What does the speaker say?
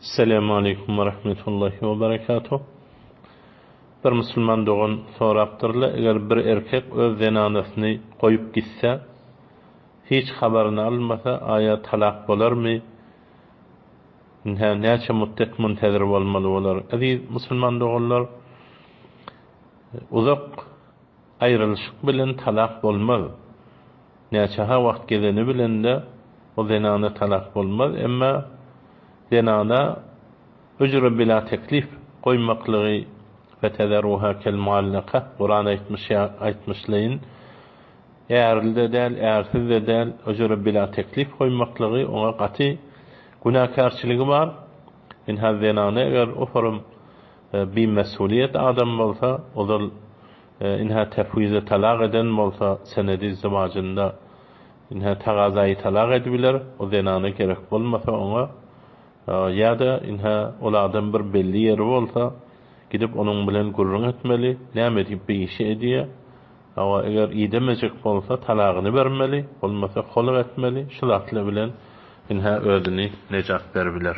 Esselamu aleýkum we rahmetullahi we berekatuh. Bir musulman dogan sorapdyrlar, eger bir erkek öz zenanasyny goýup gitse, hiç habaryny almasa, aýa talak bolarmy? Ynha näçe mutdet muntezir bolmaly bolar? Eziz musulman doganlar, uzak aýrylyşyk bilen talak bolmaz. Näçe-ha wagt gezeni bilen-de o zenana talak bolmaz, emma zenana hüjre bila teklif goýmaklygy fetezeruha kelmuallaka Kuran aýtmyş aýtmyşlaýyn ärli-de däl, ärsiz-de däl hüjre bila teklif goýmaklygy oňa gaty günäkärçiligi bar. Ynha zenana eger o forum bimesuliýet adam bolsa ozal Ynha tefwize talak eden bolsa senedi izdivajynda ynha tagazaýy talak edibiler, o zenana gerek bolmasa oňa ýa-da ynha ol adam bir belli ýeri bolsa gidip onuň bilen gürrüň etmeli, näme diýip bir işi edýä, hawa eger idemejek bolsa talagyny bermeli, bolmasa holuk etmeli, şu zatlar bilen ynha özüni nejat beribiler.